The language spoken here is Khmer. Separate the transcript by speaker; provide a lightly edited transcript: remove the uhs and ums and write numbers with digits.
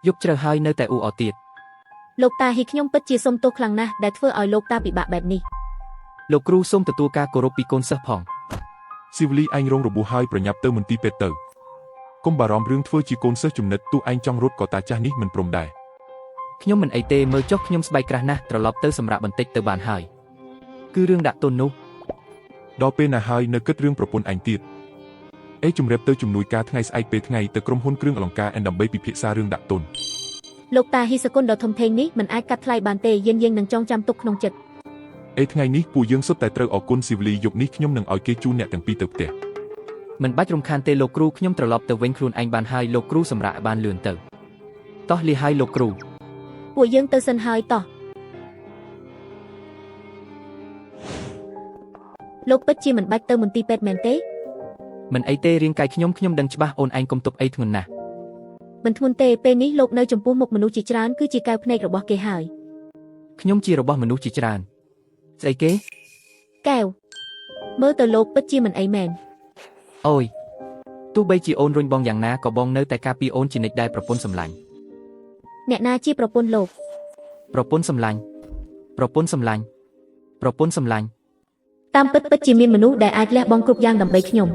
Speaker 1: យប់ជ្រៅហើយនៅតែអ៊ូអរទៀត
Speaker 2: លោកតាហ៊ីខ្ញុំពិតជាសុំទោសខ្លាំងណាស់ដែលធ្វើឲ្យលោកតាពិបាកបែបនេះ
Speaker 1: លោកគ្រូសូមទទួលការគោរពពីកូនសិស្សផង
Speaker 3: ស៊ីវលីឯងរងរបួសហើយប្រញាប់ទៅមន្ទីរពេទ្យទៅកុំបារម្ភរឿងធ្វើជាកូនសិស្សចំណិតទោះឯងចង់រត់ក៏តាចាស់នេះមិនព្រមដែរ
Speaker 1: ខ្ញុំមិនអីទេមើលចុះខ្ញុំស្បែកក្រាស់ណាស់ត្រឡប់ទៅសម្រាប់បន្តិចទៅបានហើយគឺរឿងដាក់ទុននោះ
Speaker 3: ដល់ពេលណាហើយនៅគិតរឿងប្រពន្ធឯងទៀតអេជំរាបទៅជំនួយការថ្ងៃស្អែកពេលថ្ងៃទៅក្រុមហ៊ុនគ្រឿងអលង្ការអែនដើម្បីពិភាក្សារឿងដាក់ទុន
Speaker 2: លោកតាហ៊ីសគុណដ៏ធំធេងនេះមិនអាចកាត់ថ្លៃបានទេយានយើងនឹងចងចាំទុកក្នុងចិត្ត
Speaker 3: អេថ្ងៃនេះពួកយើងសុទ្ធតែត្រូវអរគុណស៊ីវលីយប់នេះខ្ញុំនឹងឲ្យគេជូនអ្នកទាំងពីរទៅផ្ទះ
Speaker 1: មិនបាច់រំខានទេលោកគ្រូខ្ញុំត្រឡប់ទៅវិញខ្លួនឯងបានហើយលោកគ្រូសម្រាប់ឲ្យបានលឿនទៅតោះលីហើយលោកគ្រូ
Speaker 2: ពួកយើងទៅសិនហើយតោះលោកពិតជាមិនបាច់ទៅមន្ទីរពេទ្យមែនទេ
Speaker 1: មិនអីទេរាងកាយខ្ញុំខ្ញុំដឹងច្បាស់អូនឯងកុំទប់អីធ្ងន់ណាស់
Speaker 2: មិនធ្ងន់ទេពេលនេះលោកនៅចំពោះមុខមនុស្សជាច្រើនគឺជាកែវភ្នែករបស់គេហើយ
Speaker 1: ខ្ញុំជារបស់មនុស្សជាច្រើនស្អីគេ
Speaker 2: កែវមើលទៅលោកពិតជាមិនអីមែន
Speaker 1: អូយទោះបីជាអូនរុញបងយ៉ាងណាក៏បងនៅតែការពារអូនជានិច្ចដែរប្រពន្ធសម្លាញ់
Speaker 2: អ្នកណាជាប្រពន្ធលោក
Speaker 1: ប្រពន្ធសម្លាញ់ប្រពន្ធសម្លាញ់ប្រពន្ធសម្លាញ់
Speaker 2: តាមពិតពិតជាមានមនុស្សដែលអាចលះបង់គ្រប់យ៉ាងដើម្បីខ្ញុំ